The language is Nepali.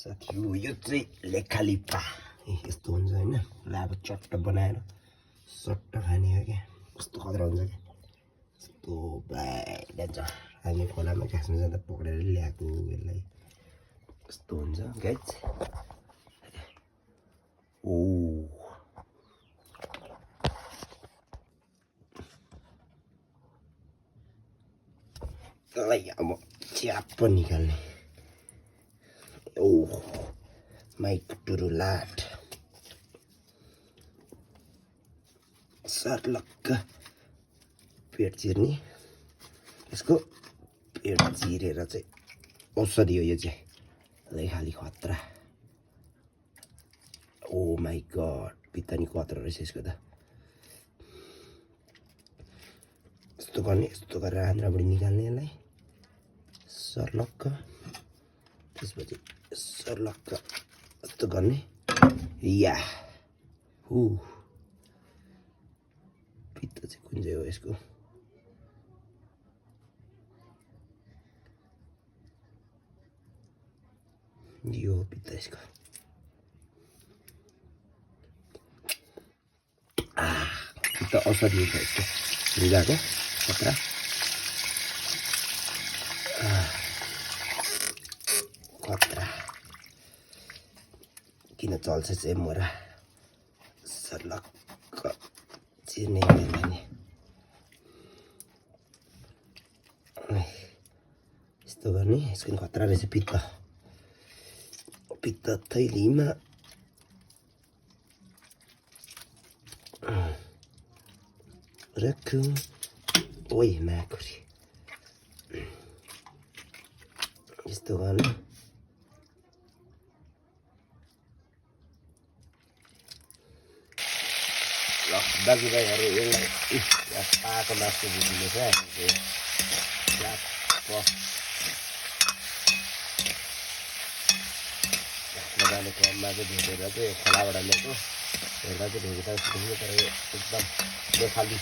साथीहरु यो चाहिँ लेखालिपा यस्तो हुन्छ हैन ल अब चट्ट बनाएर सट्ट खाने हो क्या कस्तो खतरा हुन्छ क्या यस्तो बाइड हामी खोलामा घाँस्न जाँदा पक्रेर ल्याएको यसलाई कस्तो हुन्छ गाइज ओ यसलाई अब च्याप्प निकाल्ने ओ माइक टुरुलाट सर्लक्क पेट चिर्ने यसको पेट चिरेर चाहिँ औषधि हो यो चाहिँ खाली खतरा ओ माई गड भित्ता नि खतरा रहेछ यसको त यस्तो गर्ने यस्तो गरेर आन्द्राबाट निकाल्ने यसलाई सर्लक्क त्यसपछि सर्लक्क यस्तो गर्ने या हु भित्ता चाहिँ कुन चाहिँ हो यसको यो भित्ता यसको भित्ता औषधि छ यसको ढुङ्गाको खतरा खतरा किन चल्छ चाहिँ मोरा सर्लक्क चिर्ने बेलाने यस्तो गर्ने यसको खतरा रहेछ पित्त पित्त थैलीमा राखौँ ओइ माकुरी यस्तो गर्ने ल दाजुभाइहरू यसलाई पाएको मासु बुझिने छ जाने क्रममा चाहिँ ढुकेर चाहिँ खोलाबाट ल्याएको हेर्दा चाहिँ ढुकेर तर एकदम देखाली